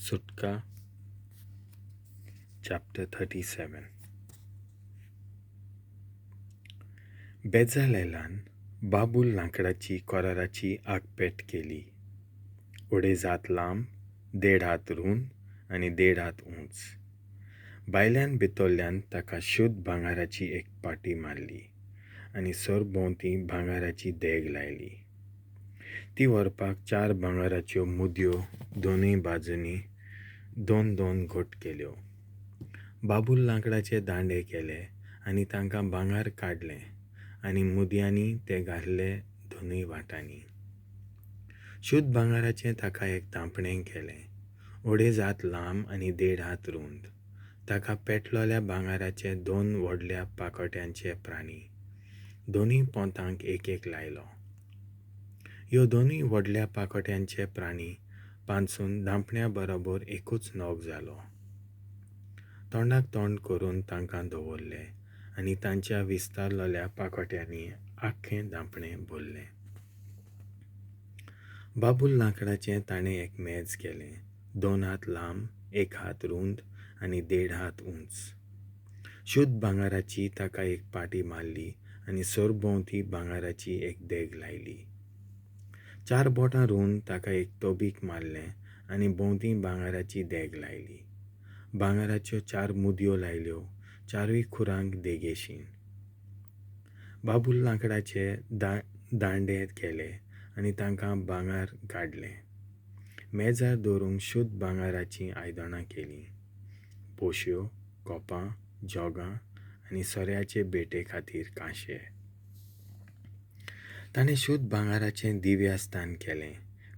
सुटका चॅप्टर 37. बेजालेलान बाबूल लांकडाची कोराराची आगपेट केली. 2.5 हात लांब, 1.5 हात रूंद आनी 1.5 हात उंच. भायल्यान भितरल्यान ताका शुद्ध भांगराची एक पाटी मारली आनी सरभोंवती भांगराची देग लायली. ती व्हरपाक 4 भांगराच्यो मुदयो दोनूय बाजूंनी 2-2 घट केल्यो. बाबूल लांकडाचे दांडे केले आनी तांकां भांगर काडलें आनी मुदयांनी ते घातले दोनूय वाटांनी. शुद्ध भांगराचें ताका एक धांपणें केलें, 2.5 हात लांब आनी 1.5 हात रूंद. ताका पेटलोल्या भांगराचे 2 व्हडल्या पाकोट्यांचे प्राणी दोनूय पोंतांक एक एक लायलो. ह्यो दोनूय व्हडल्या पाकोट्यांचे प्राणी पांचून धांपण्या बरोबर एकूच नग जालो. तोंडाक तोंड करून तांकां दवरले आनी तांच्या विस्तारलेल्या पाकोट्यांनी आख्खें धांपणें भरलें. बाबूल लांकडाचें ताणें एक मेज केलें, 2 हात लांब, 1 हात रूंद आनी 1.5 हात उंच. शुद्ध भांगराची ताका एक पाटी मारली आनी सरभोंवती भांगराची एक देग लायली. 4 बोटां रूंद ताका एक तोबीक मारलें आनी भोंवती भांगराची देग लायली. भांगराच्यो 4 मुदयो लायल्यो, 4ूय खुरांक देगेशीन. बाबूल लांकडाचे दांडे केले आनी तांकां भांगर काडलें. मेजार दवरूंक शुद्ध भांगराचीं आयदनां केलीं. पोशयो, कोपां, जोगां आनी सोऱ्याचे बेटे खातीर कांशे. ताणें शुद्ध भांगराचें दिव्यास्थान केलें.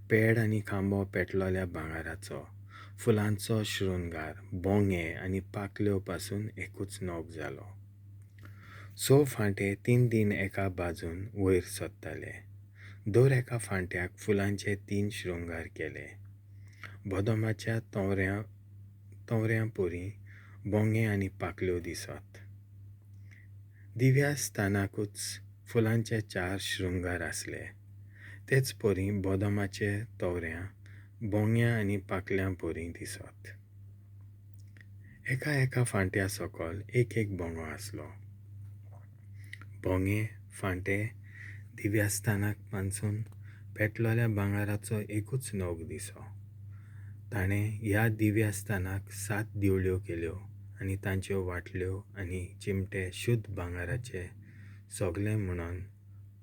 पेड आनी खांबो पेटलोल्या भांगराचो, फुलांचो शृंगार, बोंगे आनी पाकल्यो पासून एकूच नग जालो. 6 फांटे 3-3 एका बाजून वयर सोदताले. दर एका फांट्याक फुलांचे 3 शृंगार केले. बदमाच्या तोवऱ्यां परी बोंगे आनी पाकल्यो दिसत. दिव्यास्थानाकूच फुलांचे 4 शृंगार आसले. तेच परी बदमाचे तोवऱ्यां, बोंग्या आनी पाकल्यां परी दिसत. एका एका फांट्या सकल एक एक बोंगो आसलो. बोंगे फांटे दिव्यास्थानाक पांचून पेटलोल्या भांगराचो एकूच नग दिसो. ताणें ह्या दिव्यास्थानाक 7 दिवल्यो केल्यो आनी तांच्यो वाटल्यो आनी चिमटे शुद्ध भांगराचे सगळे म्हणून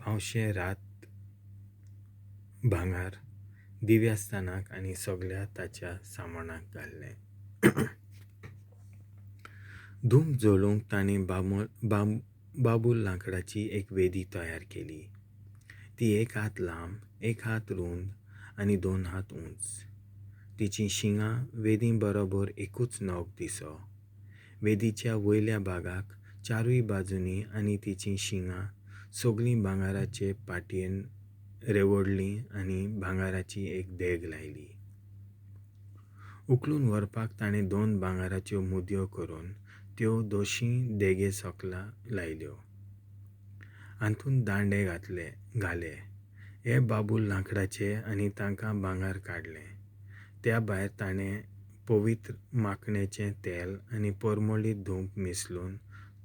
1.75 रात भांगर दिव्यास्थानाक आनी सगळ्या ताच्या सामानाक घाल्लें. धूम जळोवंक ताणें बाबूल लांकडाची एक वेदी तयार केली. ती 1 हात लांब, 1 हात रूंद आनी 2 हात उंच. तिचीं शिंगां वेदी बरोबर एकूच नग दिसो. वेदीच्या वयल्या भागाक 4ूय बाजूंनी आनी तिचीं शिंगां सगळीं भांगराचे पाटयेन रेवडलीं आनी भांगराची एक देग लायली. उखलून व्हरपाक ताणें 2 भांगराच्यो मुदयो करून त्यो 2 देगे सकला लायल्यो. हातूंत दांडे घाले. हे बाबूल लांकडाचे आनी तांकां भांगर काडलें. त्या भायर ताणें पवित्र माखणेचें तेल आनी परमळीत धूप मिसळून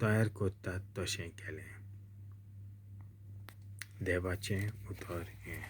तयार करतात तशें केलें. देवाचें उतर हें.